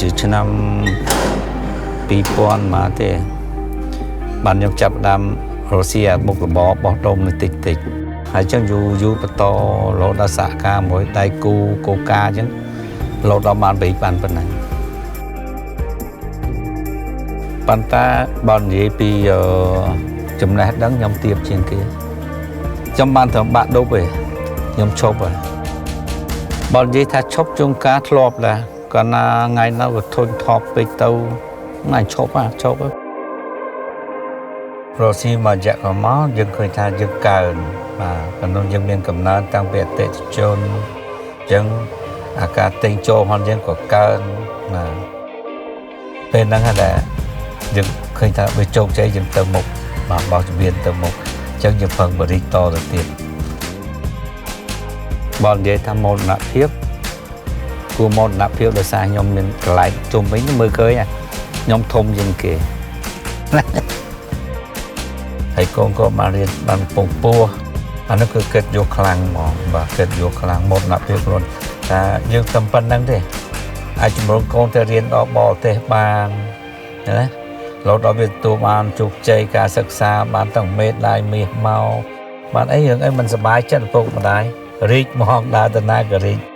ជាឆ្នាំ2000មកទេបានខ្ញុំចាប់ផ្ដើមរកស៊ីអាមុខរបរបោះដុំនេះតិចតិចហើយចឹងយូរយូរបន្តរហូតដល់សហការមួយដៃគូកូកាចឹងរហូតដល់បានបរិបានប៉ុណ្ណឹងប៉ុន្តែបើនិយាយពីអឺចំណេះដឹងខ្ញុំទៀបជាងគេខ្ញុំបានត្រឹមបាក់ឌុបឯងខ្ញុំឈប់ហើយបើនិយាយថាឈប់ជួនកាលធ្លាប់ដែរកាលណាថ្ងៃណាវាធុញថប់ពេកទៅថ្ងៃឈប់ហ่ะឈប់ហើយ រកស៊ីមួយរយៈក៏មកយើងឃើញថាយើងកើនបាទកាលនោះយើងមានកំណើនតាំងពីអតិថិជនអញ្ចឹងអាការទិញចូលរបស់យើងក៏កើនបាទពេលហ្នឹងហើយដែលយើងឃើញថាវាជោគជ័យយើងទៅមុខបាទបោះជំនាញទៅមុខអញ្ចឹងយើងពឹងបរិយតទៅទៀតបើនិយាយថាមោទនភាពគួរមោទនភាពដោយសារខ្ញុំមានកន្លែងជុំវិញមើលឃើញហ่ะខ្ញុំធំជាងគេ ហើយកូនក៏បានរៀនបានពងពោះអានោះគឺគិតយកខ្លាំងហ្មងបាទគិតយកខ្លាំងមោទនភាពខ្លួនថាយើងតែប៉ុណ្្នឹងទេអាចជំរុញកូនទៅរៀនដល់បរទេសបានណារហូតដល់វាទទួលបានជោគជ័យការសិក្សាបានទាំងមេដៃមាសមកបានអីរឿងអីមិនសប្បាយចិត្តឪពុកម្ដាយរីកមកដើរទៅណាក៏រីក។